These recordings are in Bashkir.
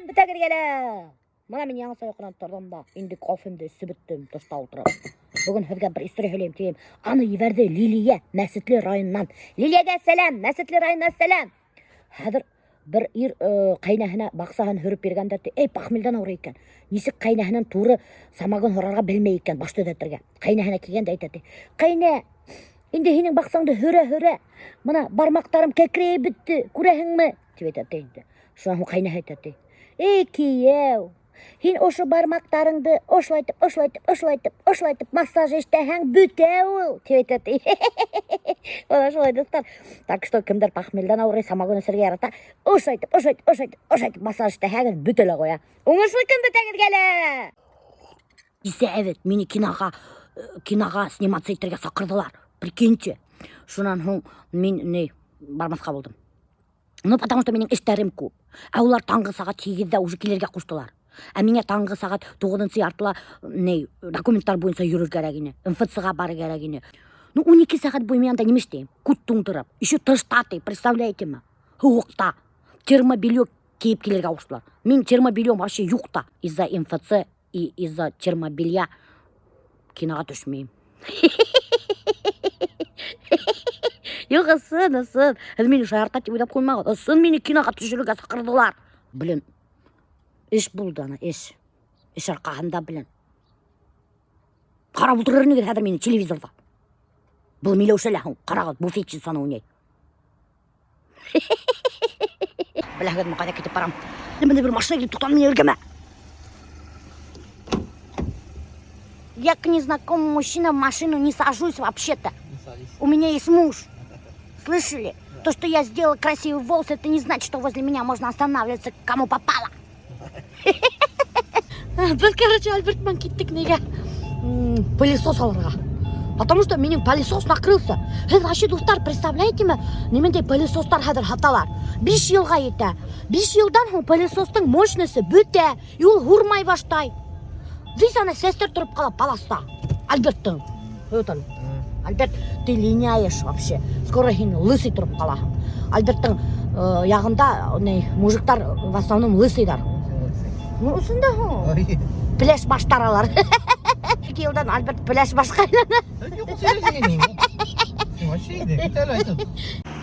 Бөтәгеҙгә лә! Бына мин яңыса йоҡонан торҙом да, инде кофемды эсеп бөттөм тышта ултырып. Бөгөн һеҙгә бер история һөйләйем тием. Аны ебәрҙе Лилия Мәсетле районынан. Лилиягә сәләм, Мәсетле районына сәләм. Хәҙер бер ир ҡәйнәһенә баҡсаһын һөрөп биргәндә ти, эй, похмельдән ауырый икән. Нисек ҡәйнәһенән туры самогон һорарға белмәй икән, баш төҙәтергә. Ҡәйнәһенә килгән дә әйтә ти, ҡәйнә, инде һинең баҡсаңды һөрә-һөрә, бына бармаҡтарым кәкрәйеп бөттө, күрәһеңме? Тип әйтә ти инде. Шунан һуң ҡәйнәһе әйтә ти, эй, кейәү, һин ошо бармаҡтарыңды ошолайтып, ошолайтып, ошолайтып, ошолайтып массаж эшләһәң, бөтә ул, тип әйтә ти. Бына шулай, дуҫтар. Так что кемдер похмельдән ауырый, самогон эсергә ярата, ошолайтып, ошолайтып, ошолайтып, ошолайтып массаж эшләһәгеҙ, бөтә лә ҡуя. Уңышлы көн бөтәгеҙгә лә! Кисә әвет мине киноға, киноға сниматься итергә саҡырҙылар. Прикиньте. Шунан һуң мин ни бармаҫҡа булдым. Ну, потому что минең эштәрем күп. Ә улар таңғы сәғәт 8-ҙә уже килергә ҡуштылар. Ә миңә таңғы сәғәт 9-нсы яртыла ни документтар буйынса йөрөр кәрәк ине. МФЦ-ға барыр кәрәк ине. Ну, 12 сәғәт буйы мин анда нимә эшләйем? Күт туңдырып. Еще тышта ти, представляете ме? Һыуыҡта. Термобелье кейеп килергә ҡуштылар. Мин термобельем вообще юҡ та. Из-за МФЦ и из-за термобелья киноға төшмәйем. Юҡ, ысын, ысын. Һеҙ мине шаярта тип уйлап ҡуймағыҙ. Ысын мине киноға төшөрөргә саҡырҙылар. Блин, эш булды ана, эш. Эш арҡаһында, блин. Ҡарап ултырыр инегеҙ хәҙер мине телевизорҙа. Был Миләүшә лә һуң, ҡарағыҙ, буфетчицаны уйнай. Беләһегеҙме, ҡайҙа китеп барам? Бында бер машина килеп туҡтаны минең эргәмә. Я к незнакомому мужчинам в машину не сажусь вообще-то. У меня есть муж. Слышали? То, что я сделала красивый волосы, это не значит, что возле меня можно останавливаться, кому попало. Беҙ, короче, Альберт менән киттек нигә? Пылесос алырға. Потому что минең пылесос накрылся. Һеҙ вообще, дуҫтар, представляете ме? Ниндәй пылесостар хәҙер һаталар. 5 йылға етә. 5 йылдан һуң пылесостың мощности бөтә, и ул һурмай баштай. Весь ана сәстәр тороп ҡала паласта. Альберттың. Вот он. Альберт, ты линяешь вообще. Скоро һин лысый тороп ҡалаһың. Альберттың яғында ни, мужиктар в основном лысыйҙар. Ну, ошонда һуң. Пеләш баштар алар. Ике йылдан Альберт пеләш башҡа әйләнә. Вообще инде, кит әле әйтеп.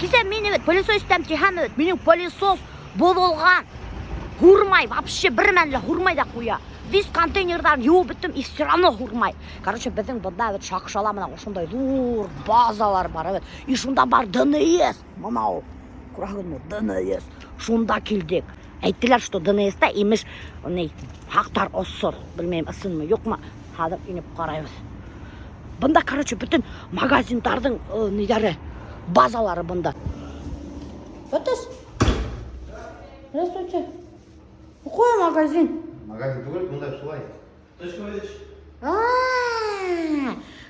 Кисә мин бит пылесос итәм тиһәм бит, минең пылесос боҙолған. Һурмай, вообще бер мәллә һурмай да ҡуя. Весь контейнерҙарын йыуып бөттөм, и все равно һурмай. Короче, беҙҙең бында бит Шаҡшала мына ошондай ҙур базалар бар бит. И шунда бар ДНС. Мына ул. Күрәһегеҙме? ДНС. Шунда килдек. Әйттеләр, что ДНС-та имеш, ни, хаҡтар осор. Белмәйем, ысынмы, юҡмы. Хәҙер инеп ҡарайбыҙ. Бында, короче, бөтөн магазиндарҙың ниҙәре, базалары бында. Фотос. Здравствуйте. Какой магазин? Магазин түгел, бында шулай. Точка выдачи. А,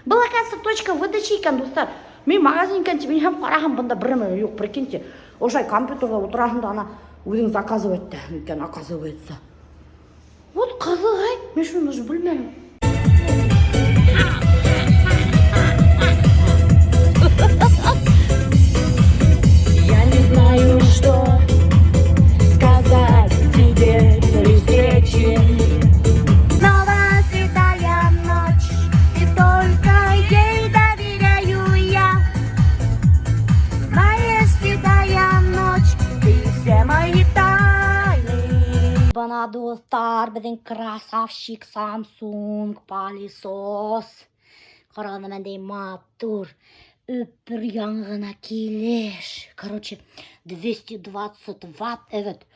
был, оказывается, точка выдачи икән, дуҫтар. Мин магазин икән тип инһәм, ҡараһам, бында бер нәмә юҡ, прикиньте. Ошай компьютерҙа ултыраһың да ана үҙең заказывать итәһең икән, оказывается. Вот ҡыҙыҡ, әй, мин шуны даже белмәнем. Я не знаю, что сказать тебе при встрече. Снова седая ночь, и только ей доверяю я. Знаешь, седая ночь, ты все мои тайны. Бына, дуҫтар, беҙҙең красавчик Samsung пылесос. Ҡарағанда ниндәй матур, өпөр яңы ғына килеш. Короче, 220 ватт, evet.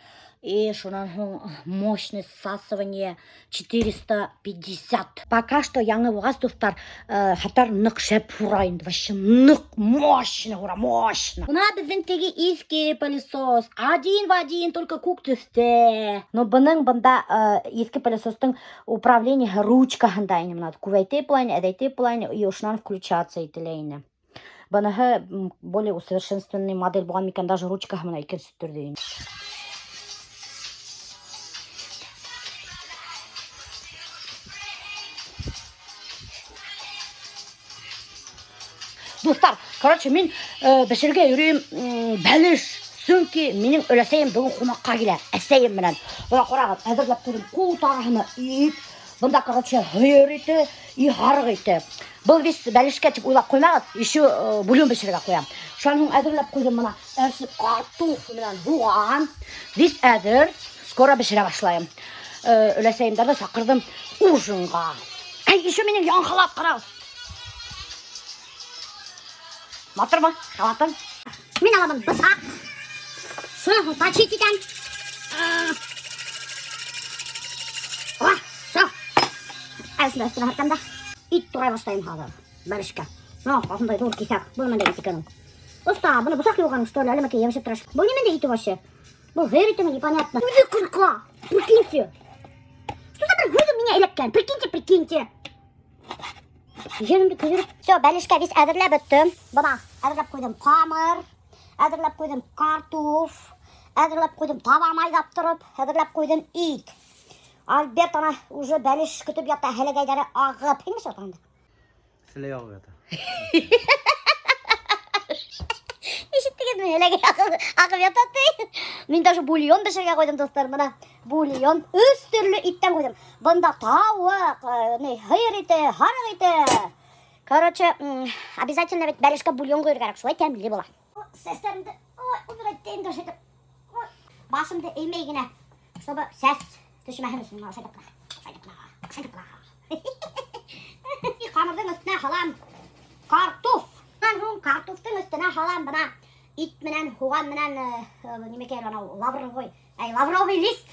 И шунан һуң мощность всасывания 450. Пока что яңы булғас, дуҫтар, хәтәр ныҡ шәп һура инде, вообще ныҡ мощно һура, мощно. Бына беҙҙең теге иҫке пылесос, один в один, только күк төҫтә. Но бының бында иҫке пылесостың управление ручкаһында ине, бына күбәйтеп була ине, әҙәйтеп була ине, и ошонан включаться ителә ине. Быныһы более усовершенствованный модель булған микән, даже ручкаһы бына икенсе төрлө ине. Дуҫтар, короче, мин бешергә йөрөйөм бәлеш Сөнки минең өләсәйем бөгөн ҡунаҡҡа килә, әсәйем менән. Бына ҡарағыҙ, әҙерләп ҡуйҙым ҡутараһына ит. Бында, короче, һыйыр ите и һарыҡ ите. Был весь бәлешкә тип уйлап ҡуймағыҙ, еще бульон бешерергә ҡуям. Шунан һуң әҙерләп ҡуйҙым бына әрсеп картоф менән һуған. Весь әҙер, скоро бешерә башлайым. Өләсәйемдәрҙе саҡырҙым ужинға. Әй, еще минең яңы халат ҡарағыҙ. Матурмы халатым? Мин аламын бысаҡ. Шунан һуң точить итәм. О, все. Әсендә өҫтөнә һөртәм дә. Ит турай башлайым хәҙер. Бәлешкә. Мына ошондай ҙур киҫәк. Был ниндәй ит икән ул? Оҫта, быны бысаҡ йыуған, что ли, әллә нәмәкәй йәбешеп тора. Был ниндәй ите вообще? Был һыйыр итеме, непонятно. Үҙе ҡурҡа. Прикиньте. Что за бер һүҙе миңә эләккән? Прикиньте, прикиньте. Йәнемде көйҙөрөп. Все, бәлешкә весь әҙерләп бөттөм. Бына, әҙерләп ҡуйҙым ҡамыр, әҙерләп ҡуйҙым картоф, әҙерләп ҡуйҙым таба майҙап тороп, әҙерләп ҡуйҙым ит. Альберт ана уже бәлеш көтөп ята, һеләгәйҙәре ағып. Һин нишләп ятаһың? Һеләгәй ағып ята. Ишеттегеҙме? Һеләгәй ағып ята ти. Мин даже бульон бешерергә ҡуйҙым, дуҫтар. Бына бульон өс төрлө иттән ҡуйҙым. Бында тауыҡ, ни, һыйыр ите, һарыҡ ите. Короче, обязательно бит бәлешкә бульон ҡуйыр кәрәк, шулай тәмле була. Сәстәремде, ой, убирать итәйем дә шайтып. Ой, башымды эймәй генә, чтобы сәс төшмәһен өсөн, мына шайтып ҡына, шайтып ҡына, шайтып ҡына. Ҡамырҙың өҫтөнә һалам картоф. Унан һуң картофтың өҫтөнә һалам бына ит менән, һуған менән, нимәкәй анау лавровый, әй, лавровый лист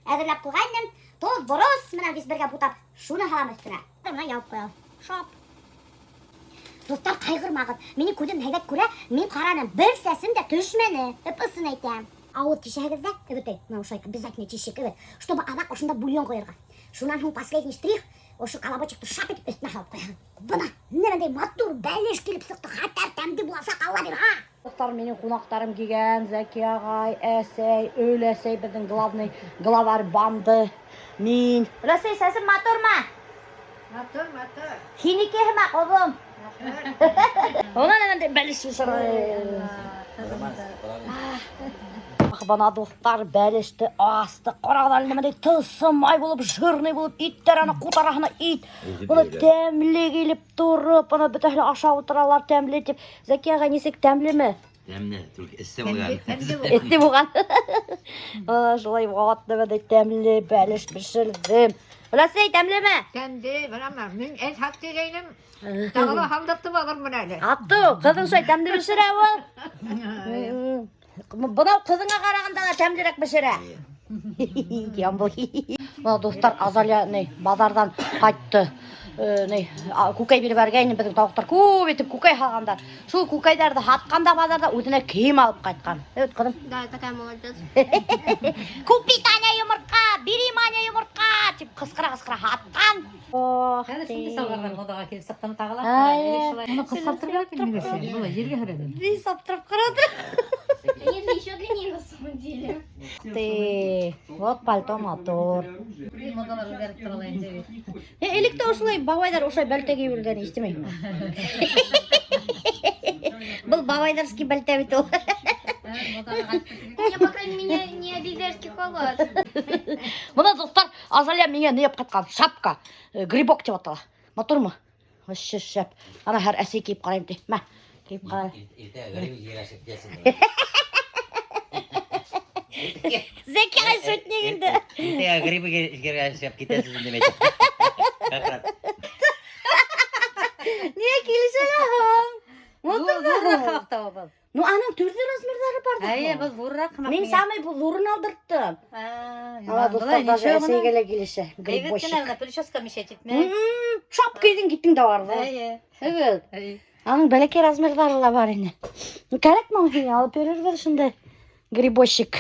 әҙерләп ҡуйғайным. Тоҙ, борос менән весь бергә бутап, шуны һалам өҫтөнә. Бына ябып ҡуям. Шап. Дуҫтар, ҡайғырмағыҙ. Минең күҙем һәйбәт күрә, мин ҡараным, бер сәсем дә төшмәне. Эп ысын әйтәм. Ауыҙ тишәһегеҙ ҙә, эбетәй, мына ошолай обязательно тишек, эбет, чтобы аҙаҡ ошонда бульон ҡуйырға. Шунан һуң последний штрих, ошо колобочекты шап итеп өҫтөнә һалып ҡуяһың. Бына ниндәй матур бәлеш килеп сыҡты, хәтәр тәмле буласаҡ, Алла бирһә. Дуҫтар, минең ҡунаҡтарым килгән, Зәки ағай, әсәй, өләсәй, беҙҙең главный главарь банды, мин. Өләсәй, сәсем матурмы? Матур, матур. Һинеке һымаҡ, оҙон. Унан ниндәй бәлеш бешерәм. Бына, дуҫтар, бәлеште астыҡ. Ҡарағыҙ әле, ниндәй тылсымай булып, жирный булып, иттәр ана ҡутараһына ит. Бына тәмле килеп тороп, бына бөтәһе лә ашап ултыралар тәмле тип. Зәки ағай, нисек, тәмлеме? Тәмле, только эҫе булған. Эҫе булған. Ана шулай ваҡыт ниндәй тәмле бәлеш бешерҙем. Өләсәй, тәмлеме? Тәмле, бына мин әҙ һат тигәйнем. Тағы ла һалдыртып алырмын әле. Атту, ҡыҙың шулай тәмле бешерә ул. Бынау ҡыҙыңа ҡарағанда ла тәмлерәк бешерә. Ямбыл. Бына, дуҫтар, Азалия ни баҙарҙан ҡайтты. Ни, күкәй биреп ебәргәйне, беҙҙең тауыҡтар күп итеп күкәй һалғандар. Шул күкәйҙәрҙе һатҡан да баҙарҙа үҙенә кейем алып ҡайтҡан. Evet, ҡыҙым. Да, такая молодец. Купи, Таня, йомортҡа, бери Маня йомортҡа, тип ҡысҡыра-ҡысҡыра һатҡан. Ох, Хәҙер шундай салғарҙар модаға килеп сыҡты тағы ла. Ай. Уны ҡыҫҡартырға кәрәк инде, былай ергә һөрәле. Весь аптырап ҡарады. Они же еще длиннее на самом деле. Ты, вот пальто мотор. Модалар үҙгәреп тора инде. Элек тә ошолай бабайҙар ошолай бәлтә кейеп йөрөгән, ишетмәйме? Был бабайҙарский бәлтә бит ул. У меня, по крайней мере, не обезьянский халат. Бына, дуҫтар, Азалия миңә ни алып ҡайтҡан? Шапка, грибок тип атала. Матурмы? Вообще шәп. Ана һәр әсәй кейеп ҡарайым ти. Мә, кейеп ҡара. Иртә ғәрип ергә килсен. Зәки ағай шутник инде. Иртә ғәрип ергә чыгып китәсез инде әйтеп. Как раз. Ниңә килешә һуң? Ҙурыраҡ һымаҡ та был. Ну, аның төрлө размерҙары бар. Әйе, был ҙурыраҡ һымаҡ. Мин самый был ҙурын алдырттым. Ала, дуҫтар, даже әсәйгә лә килешә. Әйбәт Грибочек. кенә менә прическа мешать итмәй. Шап кейҙең киттең дә барҙы. Әйе. Evet. Әйе. Аның бәләкәй размерҙары ла бар ине. Кәрәкме һиңә, алып бирербеҙ шундай грибочек.